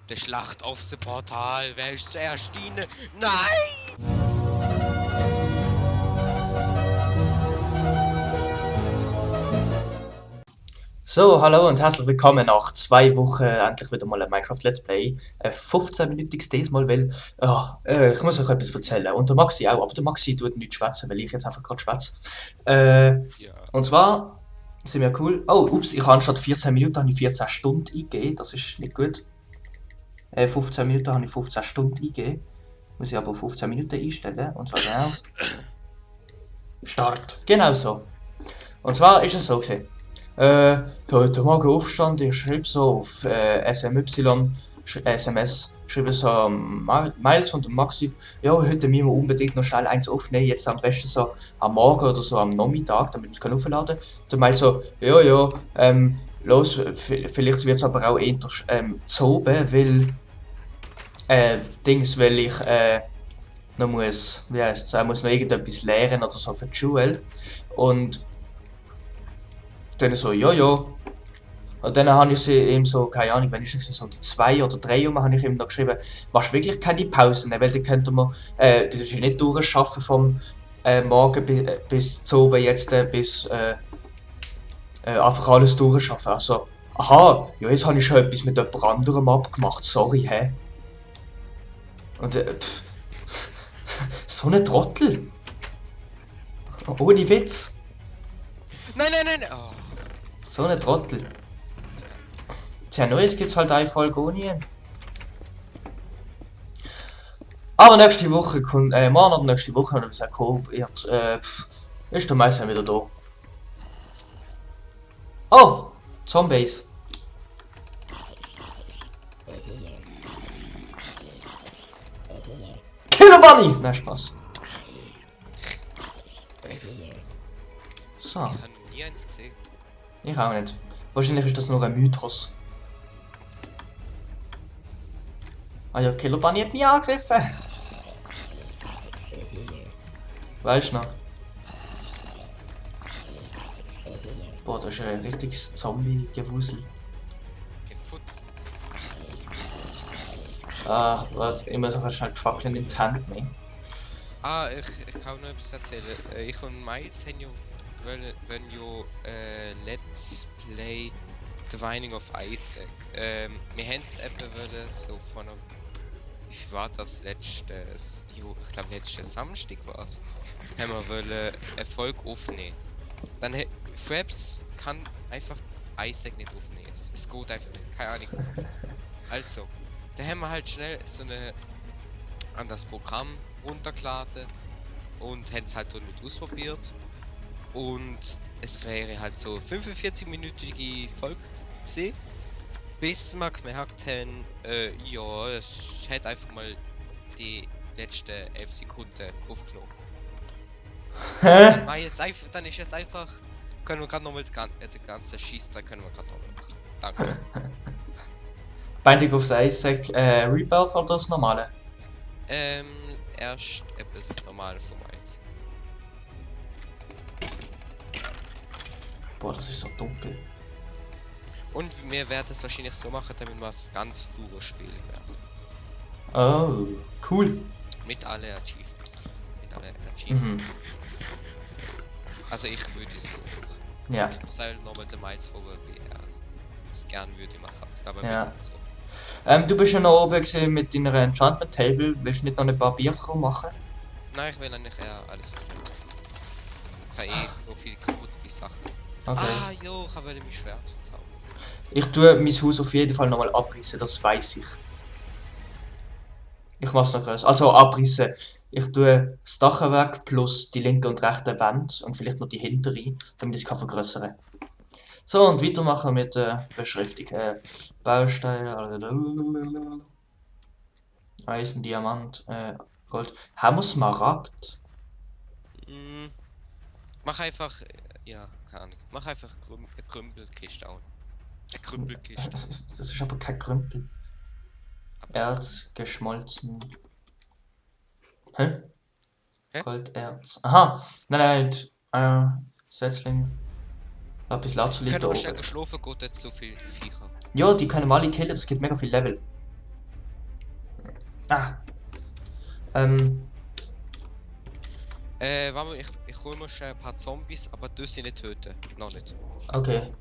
Der Schlacht aufs Portal. Wer ist zuerst diene? Nein! So, hallo und herzlich willkommen nach 2 Wochen endlich wieder mal ein Minecraft Let's Play. Ein 15-minütiges diesmal, weil ich muss euch etwas erzählen. Und der Maxi auch, aber der Maxi tut nicht schwätzen, weil ich jetzt einfach gerade schwätze. Ja. Und zwar sind wir cool. Oh, ups, ich habe statt 14 Minuten habe ich 14 Stunden eingegeben, das ist nicht gut. 15 Minuten habe ich 15 Stunden eingegeben. Muss ich aber 15 Minuten einstellen. Und zwar genau. Start. Genau so. Und zwar ist es so gewesen. Heute Morgen aufgestanden, ich schrieb so auf SMY, SMS, schrieb so Miles von dem Maxi, ja, heute müssen wir unbedingt noch schnell eins aufnehmen, jetzt am besten so am Morgen oder so am Nachmittag, damit wir es aufladen können. Der Miles so, ja, los, vielleicht wird es aber auch eher zu oben, weil, weil ich noch muss, wie heisst es, muss noch irgendetwas lernen oder so für die Schule. Und dann so, ja. Und dann habe ich sie ihm so, keine Ahnung, wenn ich so die 2 oder 3 habe ich ihm noch geschrieben, machst wirklich keine Pausen, weil dann könnte man, du musst nicht durchschaffen vom Morgen bis zu oben jetzt, bis einfach alles durchschaffen. Also, aha, ja, jetzt habe ich schon etwas mit jemand anderem abgemacht, sorry, hä? Und so ein Trottel. Ohne Witz. Nein. Oh. So ein Trottel. Tja, Neues gibt's halt eine Folge ohne ihn. Aber nächste Woche kommt, morgen oder nächste Woche, oder wie gesagt, ist der Meister wieder da. Oh! Zombies. Killer Bunny! Nein, Spaß. So. Ich habe noch nie eins gesehen. Ich auch nicht. Wahrscheinlich ist das nur ein Mythos. Ah ja, Killer Bunny hat mich angegriffen. Weißt du noch? Boah, das ist ein richtiges Zombie-Gewusel. Gefutzt. Warte, ich muss einfach schnell die Fackeln in die Hand nehmen. Ich kann noch etwas erzählen. Ich und Miles haben ja Let's Play The Binding of Isaac. Wir haben es eben so von einem, wie war das ich glaube letztes Samstag war es, haben wir wollen eine Folge aufnehmen. Dann Fraps kann einfach Isaac nicht aufnehmen. Es geht einfach nicht, keine Ahnung. Also, da haben wir halt schnell an das Programm runtergeladen und haben es halt dort mit ausprobiert. Und es wäre halt so 45-minütige Folge gewesen, bis wir gemerkt haben, ja, es hat einfach mal die letzten 11 Sekunden aufgenommen. Dann ist jetzt einfach, können wir gerade nochmal den ganzen Schießtag können wir gerade nochmal machen. Danke. Binding of Isaac, Rebirth oder das normale? Erst etwas Normales von Miles. Boah, das ist so dunkel. Und wir werden es wahrscheinlich so machen, damit wir es ganz durchspielen werden. Oh, cool. Mit alle Achievements. Mhm. Also ich würde es so machen. Ja. Ich muss halt nochmal den Miles fragen, wie er es gerne würde machen. Ich glaube, Ja. er so. Du bist ja noch oben gesehen mit deiner Enchantment Table. Willst du nicht noch ein paar Bücher machen? Nein, ich will eigentlich eher alles aufnehmen. Ich habe so viele kaputte Sachen. Okay. Jo, ich habe mein Schwert verzaubern. Ich tue mein Haus auf jeden Fall nochmal abrissen, das weiß ich. Ich mach's noch größer. Also abrissen. Ich tue das Dach weg plus die linke und rechte Wand und vielleicht noch die hintere, damit ich es kann vergrößern. So, und weitermachen mit der Beschriftung. Bausteine, Eisen, Diamant, Gold. Haben wir Smaragd? Mach einfach, ja, keine Ahnung. Mach einfach eine Krümpelkiste an. Eine Krümpelkiste. Das ist aber kein Krümpel. Erz geschmolzen. Hä? Golderz. Aha! Nein, Setzling. Lapis Lazuli Können da wir oben. schnell schlafen, geht nicht so viel Viecher. Ja, die können wir alle killen, das gibt mega viel Level. Ah. Ähm. Warte mal, ich hol mir schnell ein paar Zombies, aber du sie nicht töten. Noch nicht. Okay.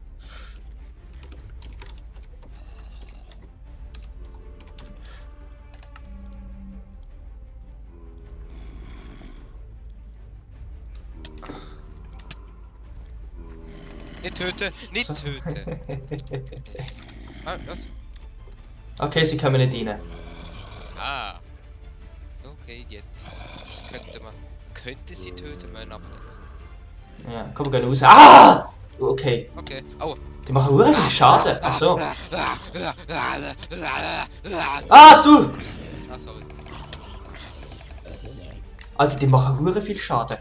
Nicht töten! Nicht So. töten! Ah, was? Okay, sie kommen nicht rein. Ah. Okay, jetzt könnte sie töten, wenn aber nicht. Ja, komm, wir gehen raus. Ah! Okay. Okay. Aua. Die machen wirklich viel Schaden. Achso. Ah, Ah, du! sorry. Alter, die machen hure viel Schaden.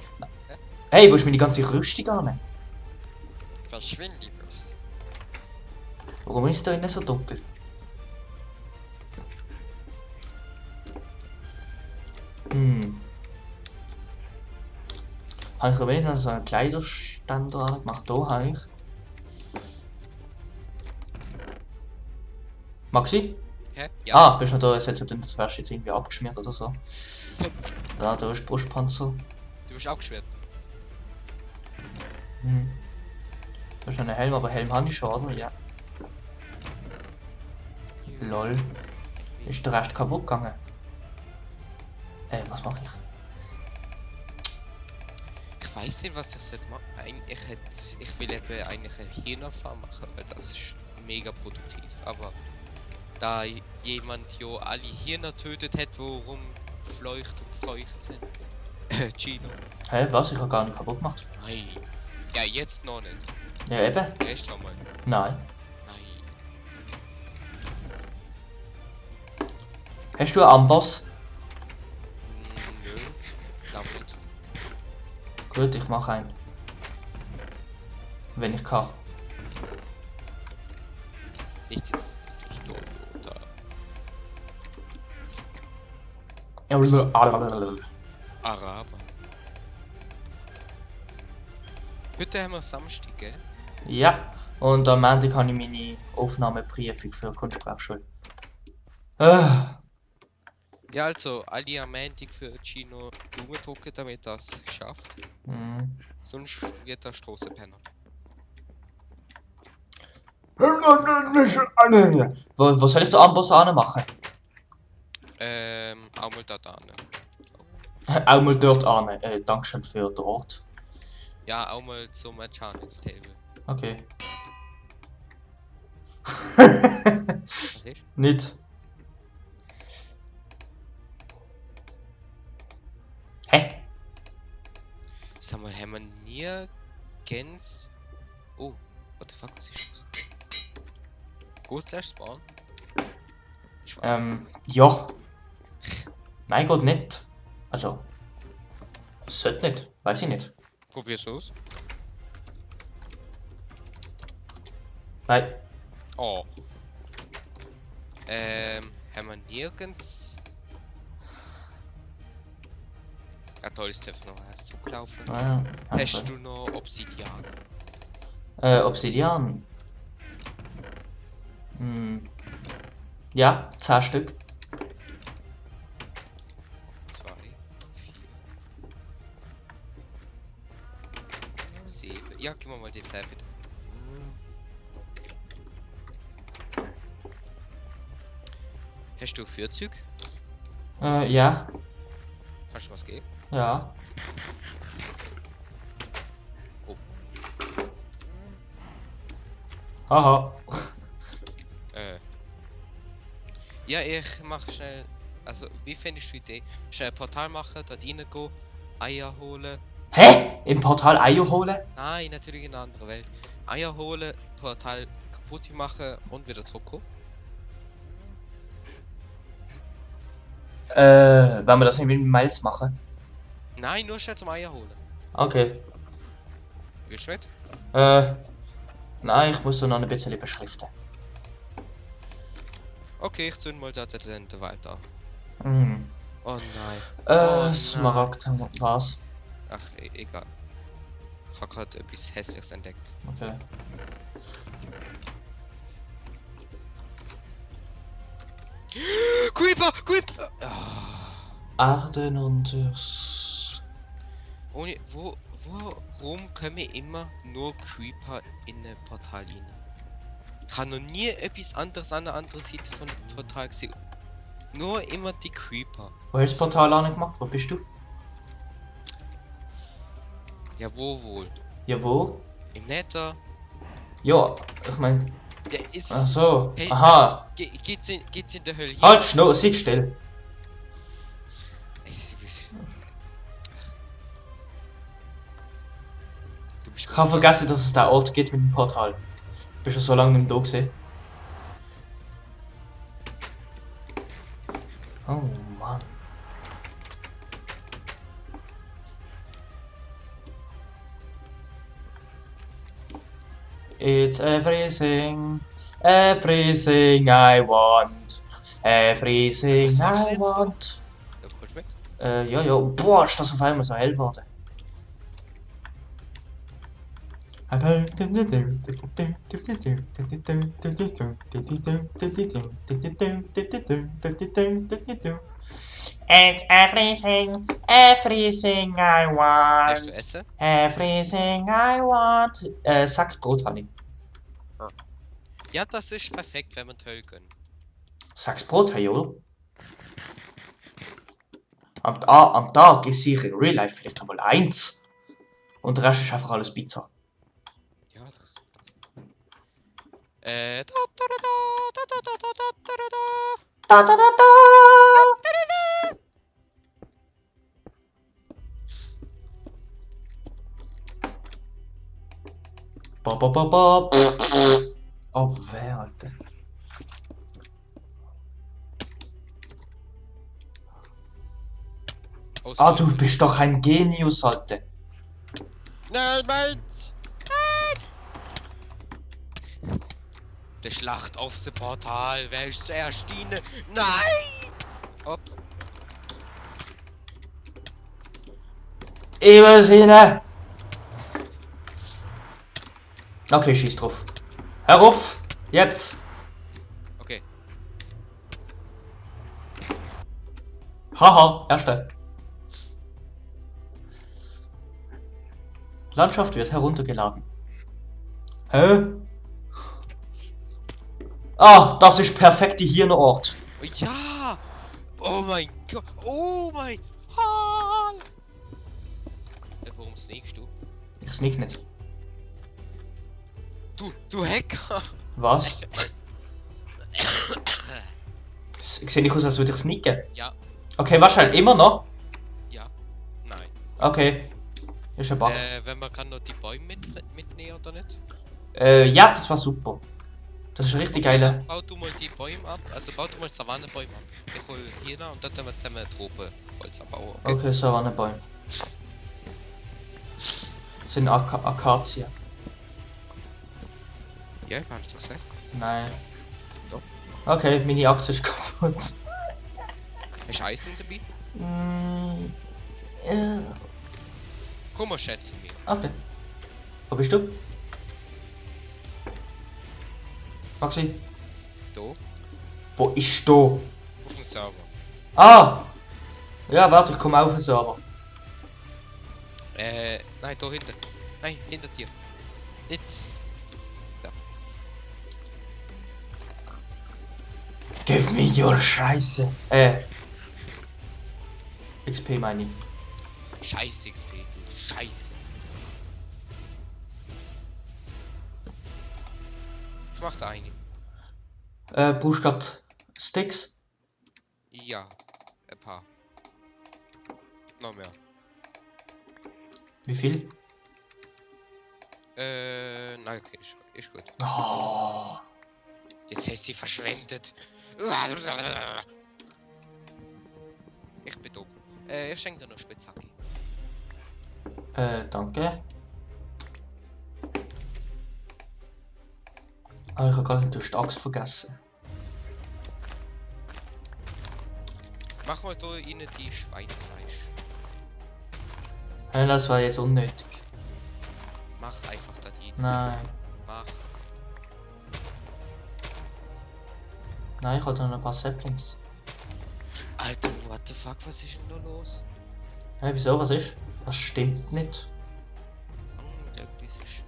Hey, wo ist meine ganze Rüstung an? Verschwinde bloß. Warum ist da innen so dunkel? Hm. Habe ich wenigstens so einen Kleiderstand dran gemacht? Da habe ich. Maxi? Hä? Ja. Ah, bist du noch da? Es hat so, das wärst jetzt irgendwie abgeschmiert oder so. Ja, da ist Brustpanzer. Du bist auch geschwert. Hm. Da ist noch ein Helm, aber Helm habe ich schon, oder? Ja. Lol. Ist der Rest kaputt gegangen? Was mache ich? Ich weiß nicht, was ich sollte machen. Ich will eben eigentlich eine Hühnerfarm machen, weil das ist mega produktiv. Aber da jemand ja alle Hühner tötet hat, worum fleucht und seucht sind. Gino. Hä, was? Ich habe gar nicht kaputt gemacht. Nein. Ja, jetzt noch nicht. Ja, eben. Erst noch mal. Nein. Nein. Hast du einen Amboss? Nö. Glaub nicht. Gut, ich mache einen. Wenn ich kann. Nichts ist Toyota. Araber. Heute haben wir Samstag, gell? Ja, und am Ende kann ich meine Aufnahmeprüfung für Kunstgewerbeschule. Ja, also, alle am Montag für Gino Daumen drücken, damit er es schafft. Mhm. Sonst wird er Strassenpenner. Wo soll ich den Amboss machen? Auch mal da dran. Auch mal dort an. Dankeschön für den Ort. Ja, auch mal zum Enchantress Table. Okay. Was ist? Nicht. Hä? Sag mal, haben wir nirgends. Oh, what the fuck, was ist das? Gut slash spawn? Ja. Nein, geht nicht. Also. Sollte nicht. Weiß ich nicht. Probier's aus. Nein. Oh. Haben wir nirgends. Ja, toll, ist dürfen noch erst zurücklaufen. Ja, Hast du noch Obsidian? Obsidian. Ja, 10 Stück. 2, 4, 7. Ja, gib mir mal die 10 bitte. Hast du Führzug? Ja. Kannst du was geben? Ja. Oh. Haha. Ja, ich mach schnell. Also, wie findest du die Idee? Schnell ein Portal machen, dort reingehen, Eier holen. Hä? Im Portal Eier holen? Nein, natürlich in einer anderen Welt. Eier holen, Portal kaputt machen und wieder zurückkommen. Wenn wir das nicht mit Miles machen? Nein, nur schnell zum Eier holen. Okay. Willst du mit? Nein, ich muss so noch ein bisschen beschriften. Okay, ich zünd mal da dann weiter. Mhm. Oh nein. Oh Smaragd, was? Ach, egal. Ich habe gerade etwas Hässliches entdeckt. Okay. Creeper! Creeper! Oh. Arden und... Ohne, warum können wir immer nur Creeper in ein Portal rein? Ich habe noch nie etwas anderes an der anderen Seite von dem Portal gesehen. Nur immer die Creeper. Wo hast du das Portal angemacht? Wo bist du? Ja, wo wohl? Ja, wo? Im Nether? Ja, ich mein... Der ist... Ach so. Hey. Aha. Geht's in der Hölle hin? Halt, schnell, sei still. Du bist Ich habe vergessen, dass es da Ort gibt mit dem Portal. Bist du so lange nicht mehr da gewesen? Oh Mann. It's everything, everything I want, everything Was machst du I jetzt da? want. Ja, kommst du mit? Ja, ja. Boah, ist das auf einmal so hell geworden. It's everything, everything I Hast du want, Essen? everything I want. 6 Brot habe ich. Ja, das ist perfekt, wenn wir die Hölle gönnen. 6 Brot habe ich, oder? Am Tag ist sicher in Real Life vielleicht einmal 1. Und der Rest ist einfach alles Pizza. Ja, das. Da, da, da, da, da, da, da, da, da, da, da. Da da da da! Ba ba ba ba. Oh, wer, Alter. Oh, Ah, du bist doch ein Genius, Alter. Nein, Mann! Der Schlacht auf dem Portal. Wer ist zuerst Stine? Nein! Hopp. Übersinne! Okay, schieß drauf. Hör auf! Jetzt! Okay. Haha, erste. Landschaft wird heruntergeladen. Hä? Ah, das ist perfekte Hirnort. Oh, ja! Oh mein Gott! Oh mein Gott! Warum sneakst du? Ich sneak nicht. Du Hacker! Was? Ich sehe nicht aus, als würde ich sneaken. Ja, Okay, wahrscheinlich immer noch. ja, nein. Okay. Ist ein Bug. Wenn man kann noch die Bäume mitnehmen oder nicht? Ja, das war super. Das ist richtig geil. Bau du mal die Bäume ab, also bau du mal Savannenbäume ab. Ich hol hier noch und dann tun wir zusammen Tropenholz abbauen. Okay? Okay, Savannenbäume. Das sind Akazien. Ja, ich hab's doch gesagt. Nein. Doch. Okay, meine Axt ist kaputt. Hast du Eisen dabei? Komm mal, schätze mir. Okay. Wo bist du? Maxi? Da, Wo ist du? auf dem Server. Ah! Ja, warte, ich komme auf den Server. Nein, da hinten. Nein, hinter dir. Nicht. Da. Give me your Scheiße. XP meine ich. Scheiße XP, du Scheiße. Ich mach da eine. Brauchst du grad Sticks? Ja, ein paar. Noch mehr. Wie viel? Nein, okay, ist gut. Oh. Jetzt hast du sie verschwendet. Ich bin dumm. Ich schenke dir noch Spitzhacke. Danke. Ah, ich habe gerade die Axt vergessen. Mach mal da rein die Schweinefleisch. Hey, das war jetzt unnötig. Mach einfach da rein. Nein. Mach. Nein, ich hatte noch ein paar Saplings. Alter, what the fuck, was ist denn da los? Hä, wieso, was ist? Das stimmt nicht. Etwas ist...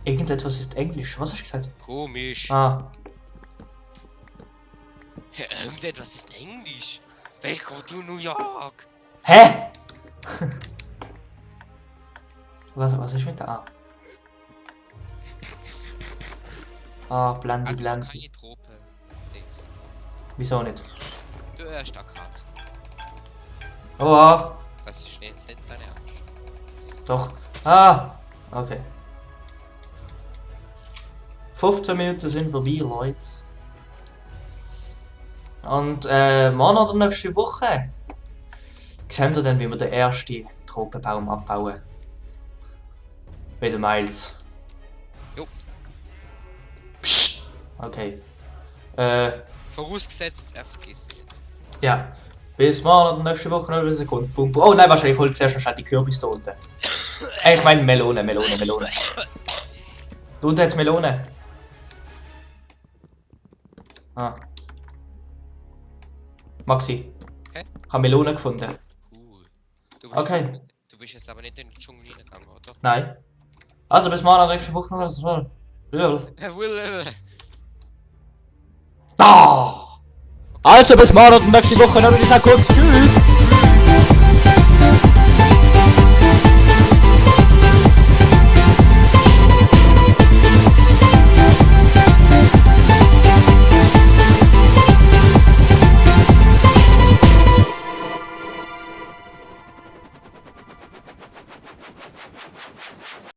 Irgendetwas ist Englisch. Was hast du gesagt? Komisch. Ah, Ja, irgendetwas ist Englisch. Welcher du New York? hä? Was ist mit der A? Ah, Blandi, Also Blandi. keine Trope. Dings. Wieso nicht? Du hörst da Katze. Oh, Das ist jetzt nicht dein Ernst. doch. Ah, okay. 15 Minuten sind vorbei, Leute. Und morgen oder nächste Woche sehen wir dann, wie wir den ersten Tropenbaum abbauen. Wieder Miles. Jo. Psst. Okay. Vorausgesetzt, er vergisst. Ja. Bis morgen oder nächste Woche oder eine Sekunde. Bum, bum. Oh nein, wahrscheinlich holt zuerst noch schnell die Kürbis da unten. Ich meine Melone. Da unten hat's Melone. Ah. Maxi. Hä? Ich habe Melone gefunden. Cool. Okay. Du bist jetzt aber nicht in den Dschungel reingegangen, oder? Nein. Also bis morgen oder nächste Woche noch was. Ja. Er will. Da! Also bis morgen oder nächste Woche noch. Ich sag kurz Tschüss.